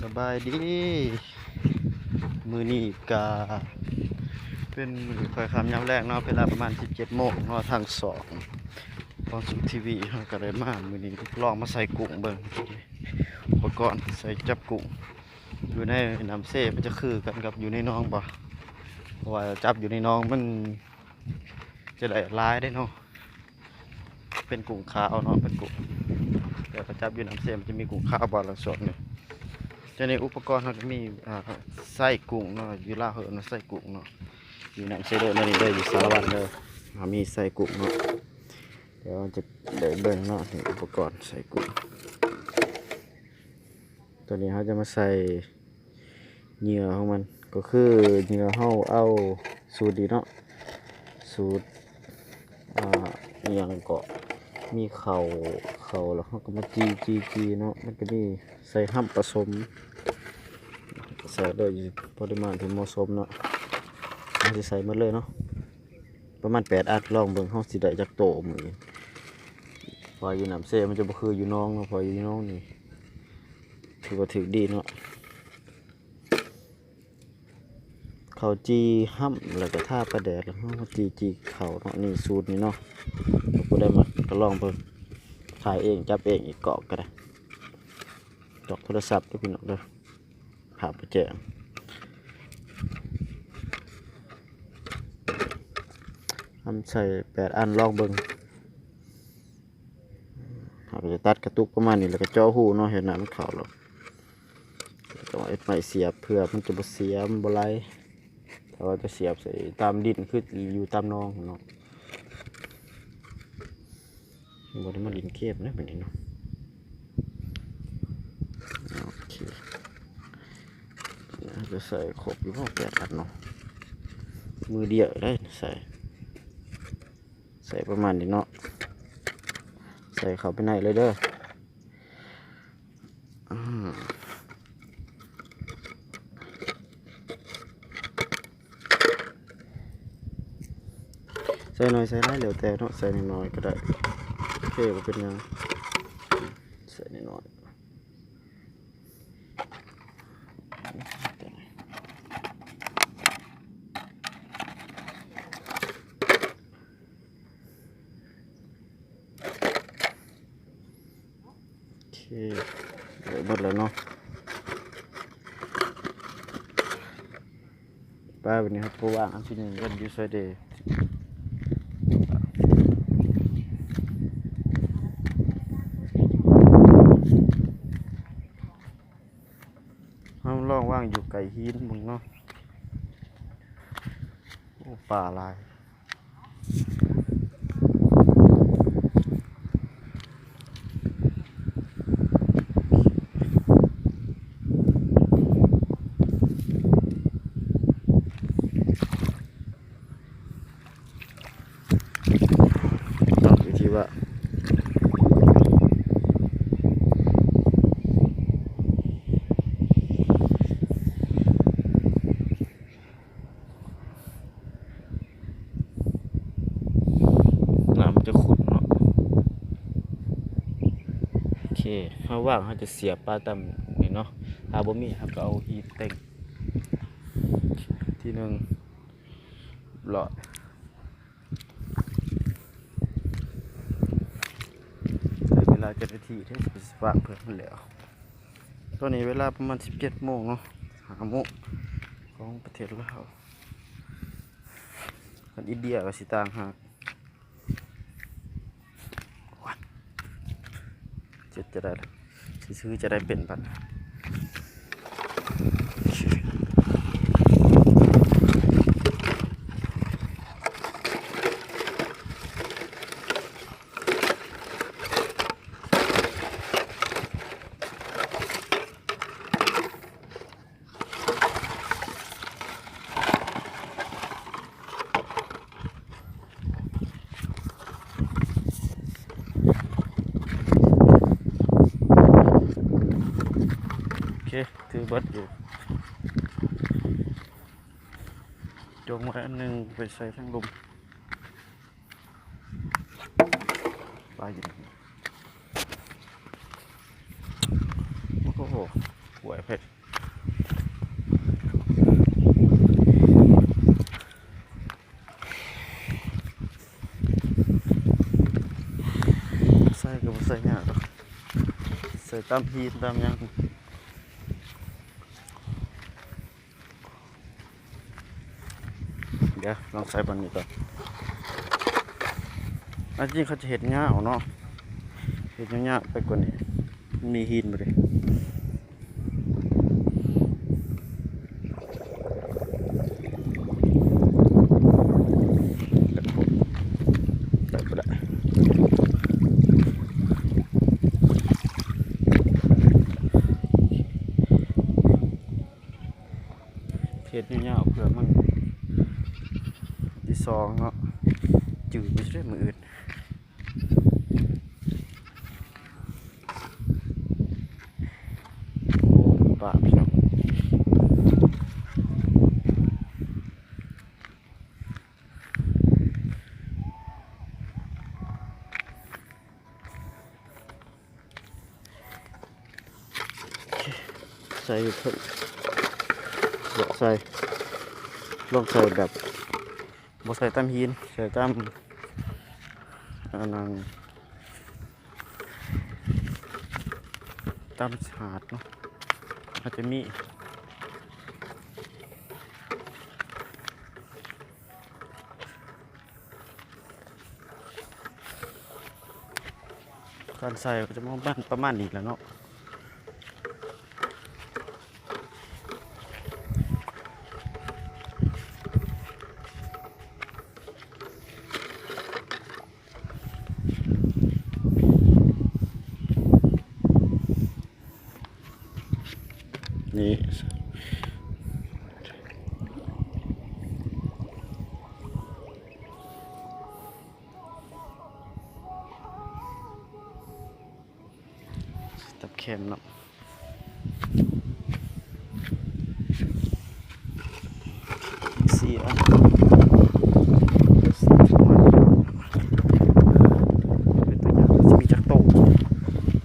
ສະບາຍດີ ມື້ນີ້ກະເປັນມື້ຄ່ອຍຄ່ຳຍາມແລງເນາະ ເວລາປະມານສິບເຈັດໂມງເນາະ ທາງຊ່ອງພອນສຸກທີວີ ເຮົາກະໄດ້ມາ ມື້ນີ້ລອງມາໃສ່ກຸ້ງເບິ່ງ ອຸປະກອນໃສ່ຈັບກຸ້ງຢູ່ໃນນ້ຳເຊ ມັນຈະຄືກັນກັບຢູ່ໃນໜອງບໍ່? ເພາະວ່າຈັບຢູ່ໃນໜອງມັນຈະໄດ້ຫຼາຍເດ້ເນາະ. ເປັນກຸ້ງຂາວເນາະ ເປັນກຸ້ງ ແຕ່ວ່າຈັບຢູ່ນ້ຳເຊມັນຈະມີກຸ້ງຂາວບໍ່ລະສ່ວນໜຶ່ງ. ແຕ່ໃນອຸປະກອນເຮົາກະມີ ອ່າ ໄສ້ກຸ້ງເນາະ ຢູ່ລາວເອີ້ນວ່າໄສ້ກຸ້ງເນາະ ຢູ່ນ້ຳເຊເດີ ແນວນີ້ເດີ ຢູ່ສາລະວັນເດີ ເຮົາມີໄສ້ກຸ້ງເນາະ. ດຽວເຮົາຈະໄດ້ເບິ່ງເນາະ ນີ້ອຸປະກອນໄສ້ກຸ້ງ. ຕອນນີ້ເຮົາຈະມາໃສ່ ເຫຍື່ອຂອງມັນ ກໍຄືເຫຍື່ອເຮົາເອົາສູດນີ້ເນາະ ສູດ ອ່າ ອີ່ຫຍັງເກາະ ມີເຂົ້າ ເຂົ້າ ແລ້ວເຮົາກໍມາຈີ່ ຈີ່ ຈີ່ເນາະ ມັນກໍມີໃສ່ຮຳປະສົມ ໃສ່ເລີຍ ປະລິມານທີ່ເໝາະສົມເນາະ ເຮົາຊິໃສ່ໝົດເລີຍເນາະ ປະມານແປດອັນ ລອງເບິ່ງເຮົາຊິໄດ້ຈັກໂຕມື້ນີ້ ເພາະວ່າຢູ່ນ້ຳເຊມັນຈະບໍ່ຄືຢູ່ໜອງເນາະ ເພາະວ່າຢູ່ໜອງນີ້ ຖືວ່າຖືກດີເນາະ ເຂົ້າຈີ່ຮຳ ແລ້ວກະທາປາແດກ ແລ້ວເຮົາມາຈີ່ ຈີ່ເຂົ້າເນາະ ນີ້ສູດນີ້ເນາະ ຜູ້ໃດມັກກະລອງເບິ່ງ ຖ່າຍເອງ ຈັບເອງ ອີກກ້ອງກະໄດ້ ຈອກໂທລະສັບເດີພີ່ນ້ອງເດີ ພາບບໍ່ແຈ້ງ ທຳໃສ່ແປດອັນ ລອງເບິ່ງ. ເຮົາກະຈະຕັດກະຕຸກປະມານນີ້ ແລ້ວກະເຈາະຮູເນາະ ເຮັດໃຫ້ມັນເຂົ້າ ແລ້ວກະເອົາໄມ້ສຽບ ເພື່ອມັນຈະບໍ່ເສຍ ມັນບໍ່ໄຫຼ ຖ້າວ່າຈະສຽບໃສ່ຕາມດິນ ຄືຢູ່ຕາມໜອງເນາະ ບໍ່ໄດ້ມາຫຼິ້ນເກມເດີມື້ນີ້ເນາະ. ໂອເຄ ຈະໃສ່ຄົບຢູ່ບໍ່ ແປດອັນເນາະ ມືດຽວໄດ້ໃສ່ ໃສ່ປະມານນີ້ເນາະ ໃສ່ເຂົ້າໄປໃນເລີຍເດີ ອາ ໃສ່ໜ້ອຍໃສ່ຫຼາຍແລ້ວແຕ່ເນາະ ໃສ່ໜ້ອຍໆກະໄດ້ ໂອເຄ ບໍ່ເປັນຫຍັງ ໃສ່ໜ້ອຍໆ. ໂອເຄ ໄດ້ໝົດແລ້ວເນາະ ໄປ ບາດນີ້ເຮົາກະວາງອັນທີໜຶ່ງກັນຢູ່ໃສເດ ເຮົາລອງວາງຢູ່ໃກ້ຫີນເບິ່ງເນາະ ໂອ້ ປາຫຼາຍ. ເນາະ ຢູ່ທີ່ວ່າ ນ້ຳຈະຂຸ້ນເນາະ ໂອເຄ ເຮົາວ່າງເຮົາຈະສຽບປາຕາມນີ້ເນາະ ຖ້າບໍ່ມີເຮົາກະເອົາຫີນເຕັງ ທີໜຶ່ງ ຮຽບຮ້ອຍ. ເວລາເຈົ້າໜ້າທີ່ເດ້ ຊິໄປວາງເພື່ອໃຫ້ມັນແລ້ວ ຕອນນີ້ເວລາປະມານສິບເຈັດໂມງເນາະ ຫ້າໂມງຂອງປະເທດລາວ ຄັນອິນເດຍກະຊິຕ່າງຫາກ ເຮັດຈັ່ງໃດລະ ຊິຊື້ຈັ່ງໃດເປັນບາດນີ້. ໂອເຄ ຖືເບິດຢູ່ ຈົ່ງໄວ້ອັນໜຶ່ງໄປໃສ່ທາງລຸ່ມ. ປາຢູ່ນີ້ ໂອ້ໂຫ ໂອ້ຍ ເຜັດ ໃສ່ກໍບໍ່ໃສ່ຍາກດອກ ໃສ່ຕຳຫີນຕຳຫຍັງ. ດຽວລອງໃສ່ບ່ອນນີ້ກ່ອນ. ອັນຈິງເຂົາຈະເຮັດຍາວເນາະ ເຮັດຍາວໆໄປກວ່ານີ້ ມັນມີຫີນບໍ່ເດ? ໄດ້ບໍ່ລະ? ເຮັດຍາວໆ ເພື່ອມັນທີສອງເນາະ ຈື່ໄປເລີຍມື້ອື່ນ. ໂອ້ ປາພີ່ນ້ອງ. ໃສ່ເພິ່ນ ຢາກໃສ່ ລອງໃສ່ແບບບໍ່ໃສ່ຕຳຫີນ ໃສ່ຕຳ ອັນນັ້ນ ຕຳສາດເນາະ ອາດຈະມີ. ການໃສ່ກໍຈະປະມານ ປະມານນີ້ແຫຼະເນາະ. ນີ້ ຕັບແຄມເນາະ ສີ່ອັນ ເປັນຕົວຢ່າງ ຊິມີຈັກໂຕ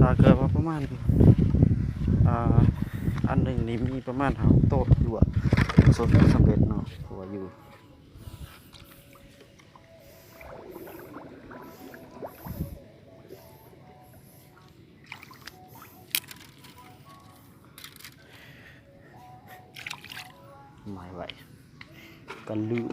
ຖ້າເກີດວ່າປະມານ ອ່າ ອັນໜຶ່ງນີ້ມີປະມານຫ້າຫົກໂຕ ຖືວ່າປະສົບຜົນສຳເລັດເນາະ ເພາະວ່າຢູ່ ໝາຍໄວ້ກັນລືມ.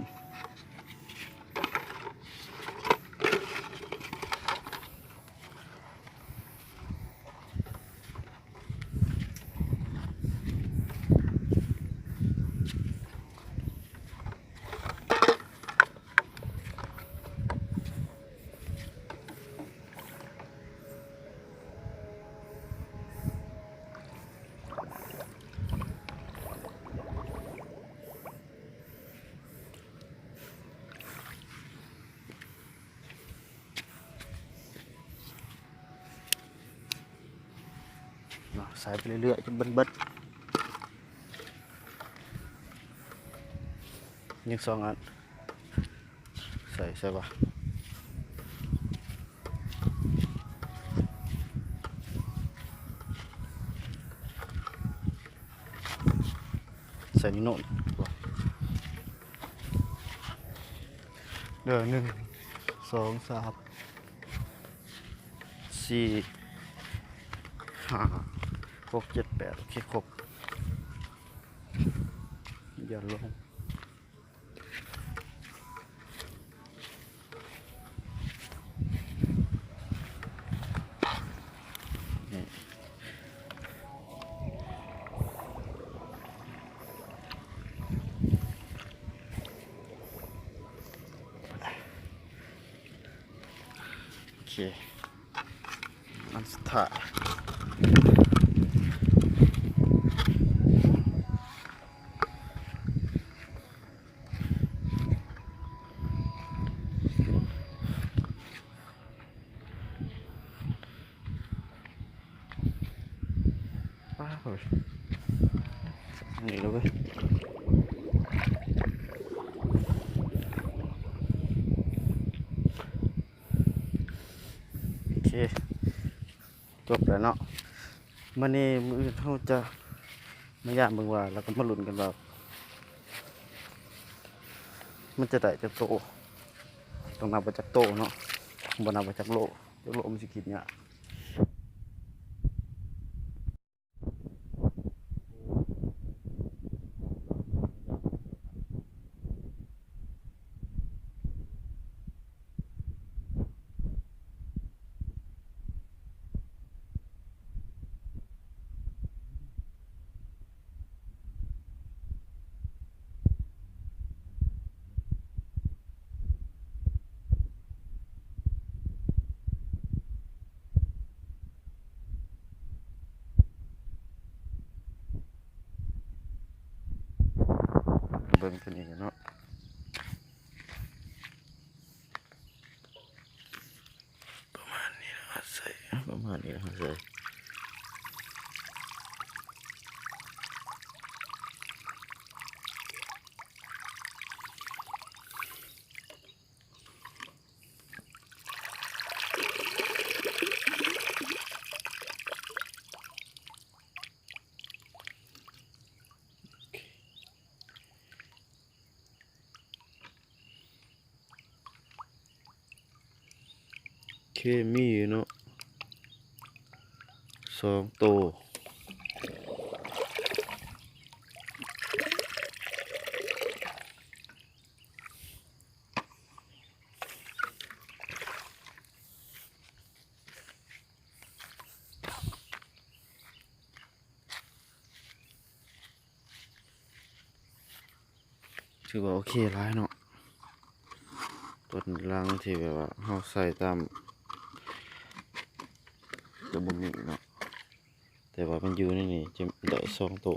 ເນາະ ໃສ່ໄປເລື້ອຍໆ ຈົນເບິດໆ ຍັງສອງອັນ ໃສ່ ໃສ່ວະ ໃສ່ນີ້ໂນດ ເດີ ໜຶ່ງ ສອງ ສາມ ສີ່ ຫ້າ ຫົກ ເຈັດ ແປດ ໂອເຄ ຄົບ ຢ່າລົງ. ໂອເຄ ອັນສຸດທ້າຍ ປ້າເອີຍ ນີ້ແຫຼະເວີຍ ໂອເຄ ຈົບແລ້ວເນາະ. ມື້ນີ້ ມື້ອື່ນເຮົາຈະ ມາຢາມເບິ່ງວ່າ ແລ້ວກໍມາລຸ້ນກັນວ່າ ມັນຈະໄດ້ຈັກໂຕ. ຕ້ອງນັບວ່າຈັກໂຕເນາະ ບໍ່ນັບວ່າຈັກໂລ. ຈັກໂລມັນຊິຄິດຍາກ. ເບິ່ງຕົວນີ້ເນາະ ປະມານນີ້ລະ ໃສ່ປະມານນີ້ລະ ໃສ່. ເຄ ມີຢູ່ເນາະ ສອງໂຕ. ຖືວ່າໂອເຄຫຼາຍເນາະ ຕົ້ນລັງທີ່ແບບວ່າເຮົາໃສ່ຕາມ ກະບໍ່ມີເນາະ ແຕ່ວ່າມັນຢູ່ໃນນີ້ຈະໄດ້ສອງໂຕ.